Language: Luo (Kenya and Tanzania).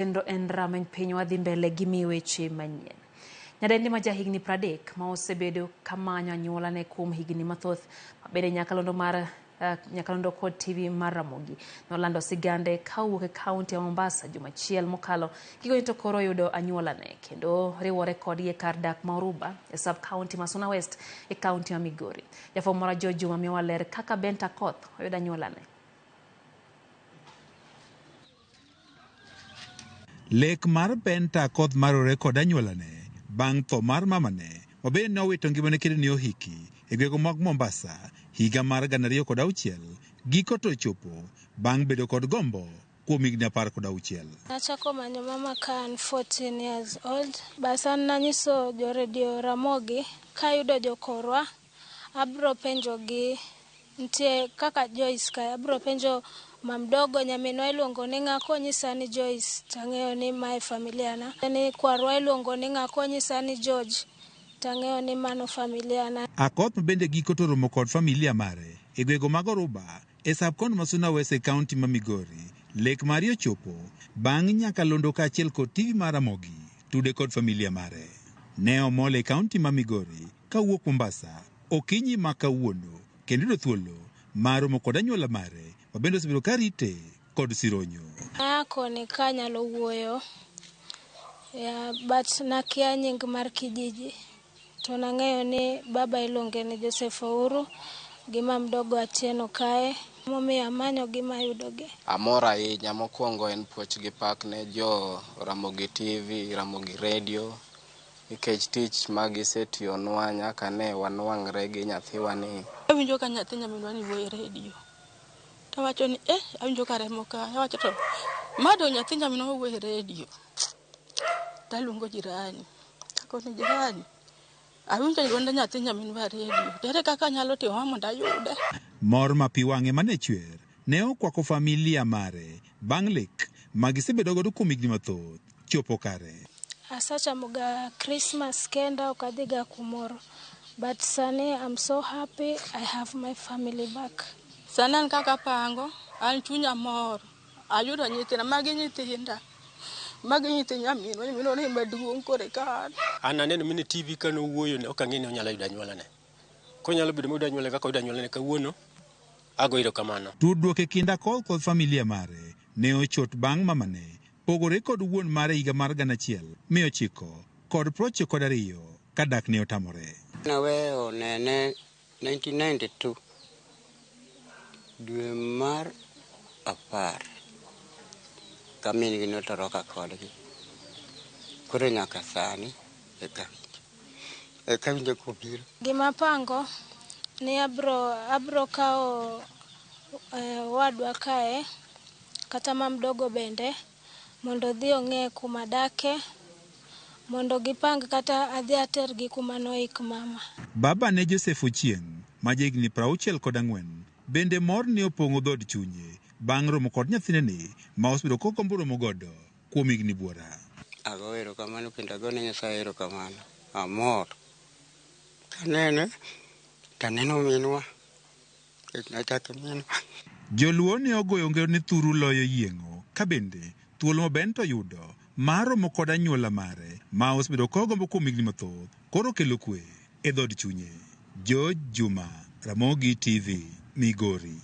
Kendo en rameny piny wadhi mbele gi mi weche manyien. Nyadendi ma jahigni 30 ma osebedo kamanyo anyuolane kuom higni mathoth mabende nyakalondo mar nyakalondo kod TV mar Ramogi nolando sigande ka owuok e kaunti ya Mombasa juma achiel mokalo. Gikone to koro oyudo anyuolane kendo riwore kodgi e kar dak ma Oruba e sub county ma Suna West e kaunti ma Migori. Jafwambo mara George Juma miyowa ler kaka Benta Akoth oyudo anyuolane. Lek mar Benta Akoth marore kod anyuolane bang' tho mar mamane mabende ne owito ngimane kendo ne ohiki e gwenge mag Mombasa higa mar 2006 giko to ochopo bang' bedo kod gombo kuom higni 16. Nachako manyo mama ka an 14 years old. Bas an nanyiso jo redio Ramogi kayudo jokorwa abro penjogi nitie kaka Joyce kae abro penjo mamdogo nyaminwa iluongo ni ng'a konyisa ni Joyce tang'eyo ni mae familia na. Ni kwarwa iluongo ni ng'a konyisa ni George tang'eyo ni mano familia na. Akoth ma bende giko to oromo kod familia mare e gwego mag Oruba e sub-county ma Suna West e county ma Migori. Lek mare ochopo bang' nyakalondo kaachiel kod TV mar Ramogi tude kod familia mare. Ne omol e county ma Migori kawuok Mombasa okinyi ma kawuono kendo yudo thuolo mar romo kod anyuola mare ma bende osebedo ka rite kod sironyo. Aa koni ka anyalo wuoyo, yeah, but nakia nying mar kijiji to nang'eyo ni baba iluonge ni Joseph Ouru gi mamdogo Atieno kae momiyo amanyo gi mayudogi. Amor ahinya mokwongo en puoch gi pak ne jo Ramogi TV, Ramogi Radio nikech tich ma gisetiyonwa nyaka ne wanwang're gi nyathiwa ni. Awinjo ka nyathi nyaminwa ni wuoyo e redio. Tawacho ni eh, awinjo ka remo kaya. Awacho to ma to nyathi nyaminwa wuoyo e redio. Taluongo jirani. Akoni jirani, awinjo dwond nyathi nyaminwa e redio. To ere kaka anyalo timo mondo ayude? Mor ma pi wang'e mane chwer ne okwako familia mare bang' lek ma gisebedo godo kuom higni mathoth chopo kare. Asechamoga Christmas kenda ok adhiga kumoro. But sani I'm so happy I have my family back. Sani an kaka apango, an chunya mor. Ayudo nyithinda, magi nyithinda. Magi nyithi nyaminwa, nyaminwa ni maduong' koro eka an. An aneno mine TV ka nowuoyo ne ok ang'e ni onyalo yudo anyuolane. Konyalo bedo moyudo anyuolane kaka oyudo anyuolane kawuono, ago erokamano. Tudruok e kind Akoth kod familia mare ne ochot bang' mamane pogore kod wuon mare higa mar 1992 ka dak ne otamore. Naweyo nene 1992 dwe mar 10 ka min gi notoroka kodgi. Koro nyaka sani eka winjo. Eka winjo kobiro. Gima apango ni abro kawo owadwa kae kata mamdogo bende mondo odhi ong'e kuma dake mondo gipang kata adhi atergi kuma noik mama. Baba ne Joseph Ochieng' ma jahigni 64 bende mor ne opong'o dhood chunye bang' romo kod nyathine ni ma osebedo kogombo romo godo kuom higni buora. Ago erokamano kendo agone Nyasaye erokamano. Amor. Kanene, taneno minwa. Nachako minwa. Joluo ne ogoyo ngero ni thuru loyo yieng'o ka bende thuolo ma Bento yudo mar romo kod anyuola mare ma osebedo kogombo kuom higni mathoth koro kelo kwe e dhood chunye. George Juma, Ramogi TV, Migori.